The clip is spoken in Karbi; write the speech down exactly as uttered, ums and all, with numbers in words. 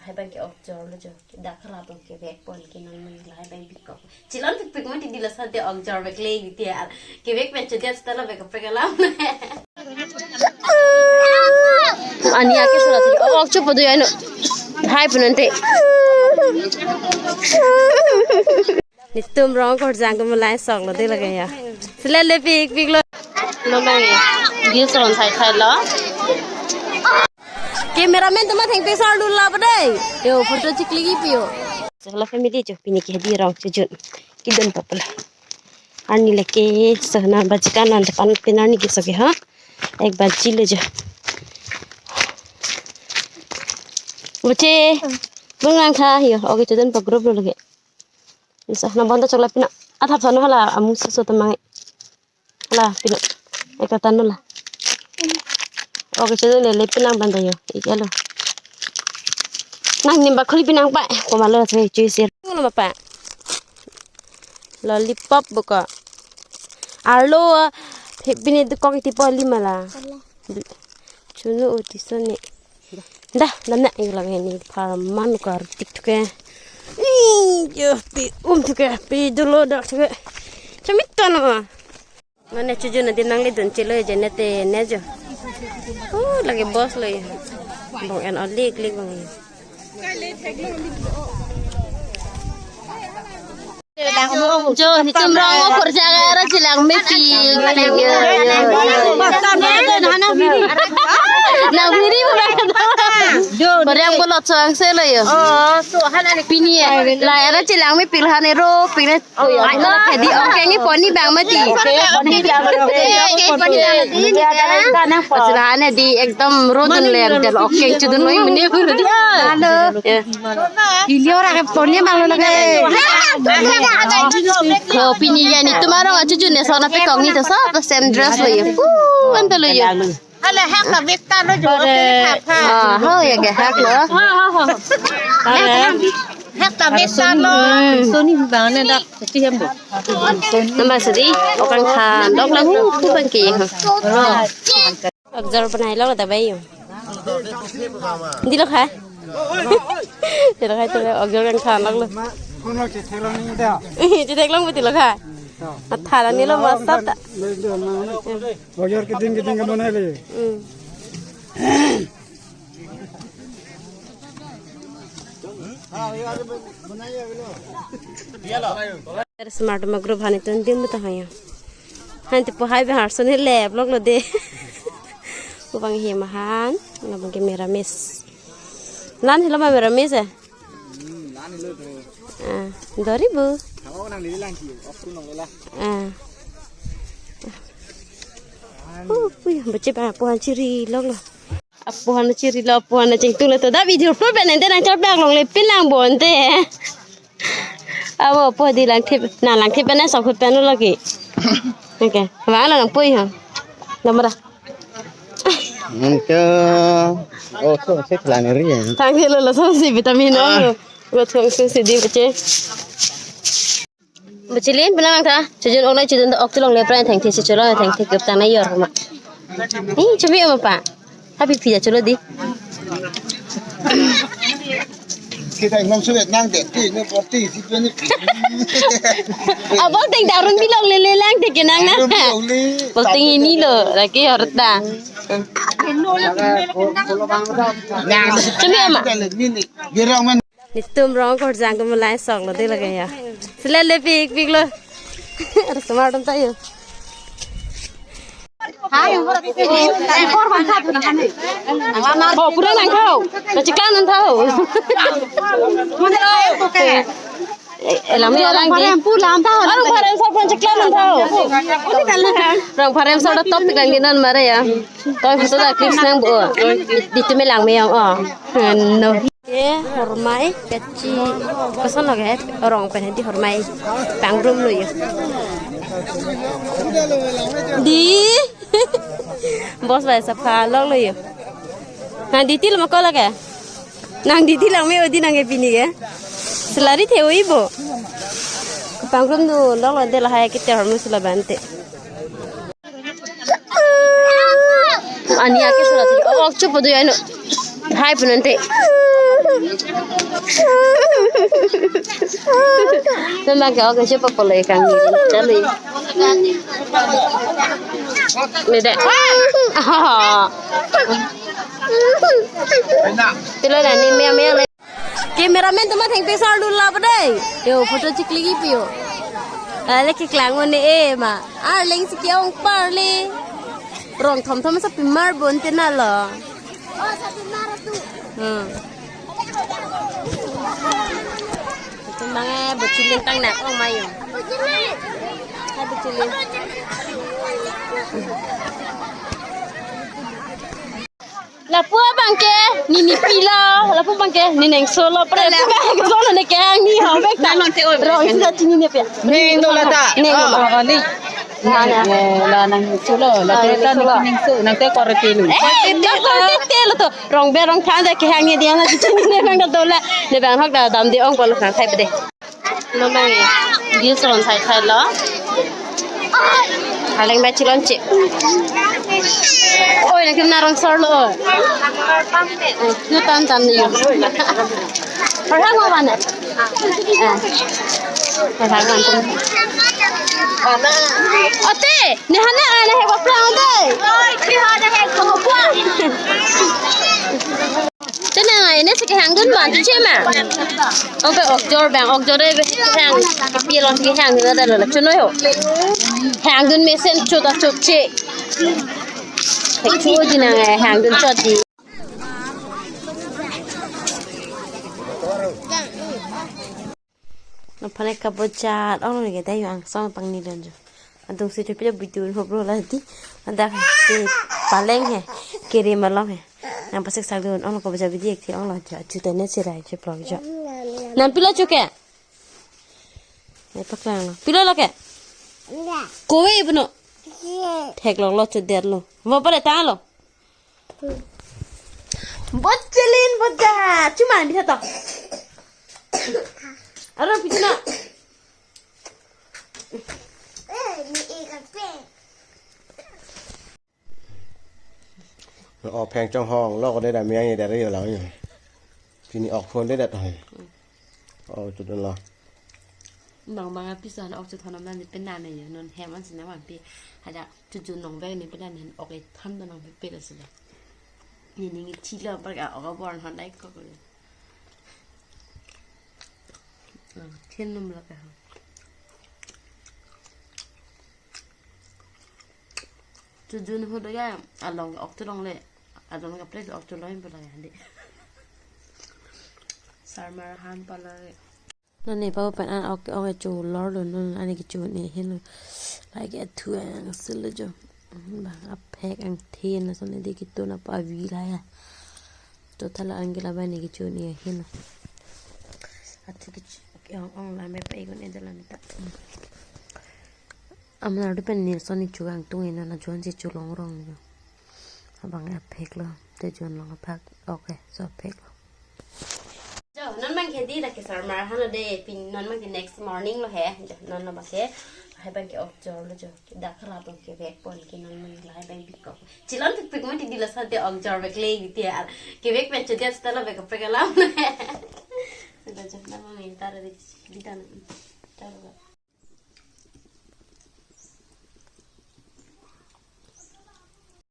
Hai bang ke ok jor lo jo. Ke dak kharap lo kevek pon ke non mun lahai bang bikok. Chilon pikpik mati dilo sante ok jor bek le gitu ya. Kevek pen chudet stala bek kaprek alam. Ani ake surat. Ok chupo do ya no. Hai punante. Netum rong korjang ke mulai sok lo de lage ya. Sila le pikpik lo. Lo lagi. Dia surat sai sai lo. Cameraman atum athengpi sar dul la padai. Yo, photo chikli ki pio. Sehla family jo pini ke di rong chejun. Kidon papala. Arni leke sehna bajikan an depan pinar ni kisok ha. Ek baji le jo. Buche. Bung lang tha yo. Okay, chejun pa group lo lagi. Bisa na bonta chokla pina. Athap sanu hala amu susu temang. La, pilo. Eka tanu la. Okay, chejun le le pinang banda yo. Ika lo. Nang nim ba khuli pinang pa. Koma lo se chu sir. Ngulo ma pa. Lollipop buka. Arlo, he bini dukok iti po lima la. Chunu uti soni. Dah, namna ing lang ini parman kar tik tuke. Ih, yo pi um tuke, pi dolo dak tuke. Chamit tan ma. Mane chejun adim nangli dun chelo je ne te ne jo. Oh, lagi bos lo ya. Bong en olik lik bang ya. Jo, netum rong okur jaga ra chelang mepik. Nang biri. Koreang bolot soang se lo yo. Pini ya. La era chelang mepik hane ro pine. Di okeng ni poni bang mati. Poni bang mati. Poni bang mati. Pasilahane di ekdom rodun ler del okeng chudun noi mene. Halo. Ilio ra ke poni bang lo lage. Ko pini ya netum arong achuchun ne sona pekong ni to sa same dress lo yo. Uh, anta lo yo. Hala hak ta bek ta lo jo. Ah, ho ya ke hak lo. Hak ta bek ta lo. Soni bang ne dak ti hem bo. Nama sedi okang khan dok lang hu ku bang ke. Agjor banai lo ta bai yo. Di lo kha. Di lo kha to agjor kan khan lo. Kono che thelo ni da. Che thek long ti lo kha. Athala ni lo masat. Agjor ke din ke din ke banai le. Hmm. Smart ma group hani tun dim ta haya. Han ti po hai behar soni lep lok lo de. Ubang he mahan, ngabang ke meramis. Lan hilo ma meramis eh? Ah, dori bu. Ah. Uh, uh, bache ba po han chiri lok lo. Apo han chiri lo, apo han chingtung lo to. Da video po ben ente nang char bag long le pin lang bon te. Abo apo di lang thip, na lang thip ben sok hut pen lo ki. Okay. Wa la lang poi ha. Damra. Ento. Oh, so se plan ri. Tang lo lo so si vitamin no. Go thong su si di bache. Bachilin pina lang tha. Chejun ok nai chejun ok chulong le pran thengthe si chulo thengthe kup tang nai yor ma. Ni chumi ma pa. Happy phi chulo di. Kita ngom sulit nang de ti ni porti si tu ni. Abang teng darun bilong le le lang te kenang na. Darun bilong le. Bang teng ini lo lagi horta. Chumi ma. Gerang man. Netum rong korjang ke mulai sok lo de lage ya. Sila le pikpik lo. Arsama atum ta yo. Ho, pura nang thau. Kachikla nang thau. Eh, lam ni alang di. Arong pharem sa pon chikla nang thau. Arong pharem sa da top tikang di non mare ya. Toi photo da clips nang bo. Di, di tu me lang me yang oh. No. Ke hormai kachi koson lage rong pen di hormai pangrum lo yo. Di bos bai sapha lok lo yo. Nang di til ma ko lage. Nang di til ang me odi nang ke pini ke. Selari the oi bo. Pangrum do lok lo de lahai kite hormu sila bante. Ani ake surat. Oh, chupo do ya no. Hai punante. Memang ke oke siapa pole kang ni. Dali. Ni deh. Pilo dah ni mia mia le. Cameraman teman heng pesar dulu apa deh? Yo, foto chiklik ipi yo. Ale keklang one e ma. Arleng si ke-ong parle. Rong thom thom sa pimar bon tina lo. Oh, sa pimar tu. Hmm. Ito mga butsilin tang nak ong mayo. Butsilin. Hai butsilin. Lapu abang ke, nini pilo, lapu abang ke, nini neng solo, pre, lapu abang ke solo ne ke, ni ho, bek ta. Nang nang te, oi, rong nang sida chini ne pe. Neng do la ta. Neng do la. Oh, oh, ni. Na, na. Eh, la nang solo, la te ta nang solo. Nang te kor te lu. Eh, nang kor te te lo to. Rong be rong than de ke hang ye dia na chini ne bang da do la. Ne bang hok da dam de ong ko lo sang thai pe de. Lo bang ye. Dia son sai sai lo. Haleng ba chilon che. Oi, na kim na rong sor lo. Eh, nu tan tan ni. Parhang ma ban. Eh. Parhang ban tum. Ote, ni hana ana he bapra ote. Oi, ni hana he ko bapra. Tene ngai ne si kehang dun ban tu che ma. Oke, ok jor bang, ok jor de hang pilon kehang dun da la chuno ho. Hang dun mesen chota chot che. Chu ji na ngai hang dun chot ji. Aphan ke kabojat ong ne ke dai angsong pangni lon jo. Adung si thepi video hop ro la di. Ada te paleng he. Kere malong he. Nang pasek sak dun ong kabojat video ek the ong lo jo. Chu tene si rai che pro jo. Nang pilo chu ke? Ne paklang lo. Pilo lo ke? Kove puno. Thek lo lo chu der lo. Mo pale ta lo. Botchelin botja. Chuma bisa to. Aro pitna. O pheng chonghong lo ko de da miang ye da ri lo yo. Pini ok phone de da to. O chu dun lo. Nong bang a pisan ok chu thon nam ni penan ne yo non hem an sina wan pi. Haja chu chu nong bang ni penan hen ok e than do nong pe pe la sila. Ni ni chi lo par ka ok bor hon dai ko ko. Ah, thin num la ka. Chu jun hu do ya along ok chu long le. Along ka place ok chu long bo la ya de. Sarmar han pala le. Non ne pa pen an ok ok chu lor lo non an ke chu ne hin lo. Like a thu ang sil lo jo. Bang aphek angthe na son ne de kitu na pa vi la ya. To thala angela ba ne ke chu ne hin lo. Athu ke ong ong la me pa ikon edala me ta. Amnar du pen Nilson ni chu angtung ina na jon si chu long rong jo. Abang aphek lo. Te jon long aphak. Okay, so aphek lo. Jo, non bang ke di la ke sarmar han lo de pin non bang ke next morning lo he. Jo, non lo bang ke. Hai bang ke ok jor lo jo. Da khala bang ke vek pon ke non bang la hai bang bikok. Chilon pik pik ma ti di la sa de ok jor vek le di ti a. Ke vek pen chu de sta lo vek pek alam. Da jo, non bang ta ra di di ta na. Ta ra.